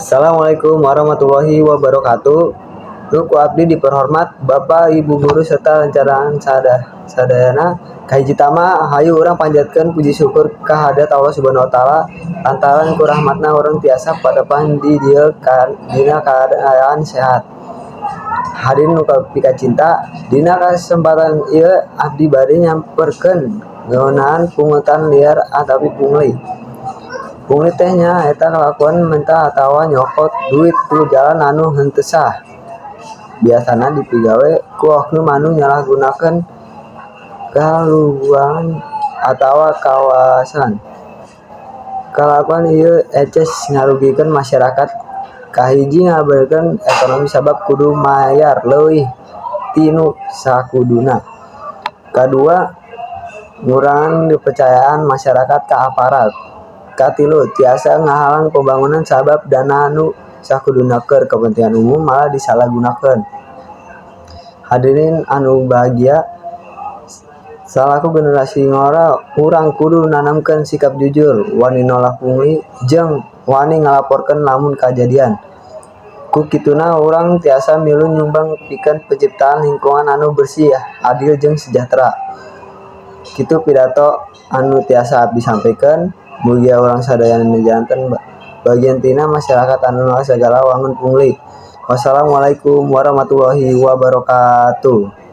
Assalamualaikum warahmatullahi wabarakatuh. Nu ku abdi diperhormat Bapak Ibu guru serta rencang sadayana. Kahiji tama, hayu urang panjatkeun puji syukur ka hadrat Allah Subhanahu wa taala lantaran ku rahmatna urang tiasa patepang di dieu dina kaadaan sehat. Hadirin nu pikacinta, dina kasempatan ieu abdi bade nyamperkeun ngeunaan pungutan liar atawi pungli. Pungli teh nyaeta kalakuan menta atawa nyokot duit ku jalan anu henteu sah. Biasana dipigawe ku oknum anu nyalahgunakeun kaluhuran atawa kawasaan. Kalakuan ieu eces ngarugikeun masyarakat. Kahiji, ngabeurkeun ekonomi sabab kudu mayar leuwih ti nu sakuduna. Kadua, ngurangan kepercayaan masyarakat ka aparat. Katilu, tiasa ngahalangan pembangunan sabab dana anu sakuduna keur kepentingan umum malah disalahgunakeun. Hadirin anu bahagia, salaku generasi ngora, urang kudu nanamkeun sikap jujur, wani nolak pungli, jeung wani ngalaporkeun lamun kajadian. Ku kituna urang tiasa milu nyumbang pikeun penciptaan lingkungan anu bersih, adil jeung sejahtera. Kitu pidato anu tiasa abdi sampaikan. Mugia urang sadayana janten bagian tina masyarakat anu nolak sagala wangun pungli. Wassalamualaikum warahmatullahi wabarakatuh.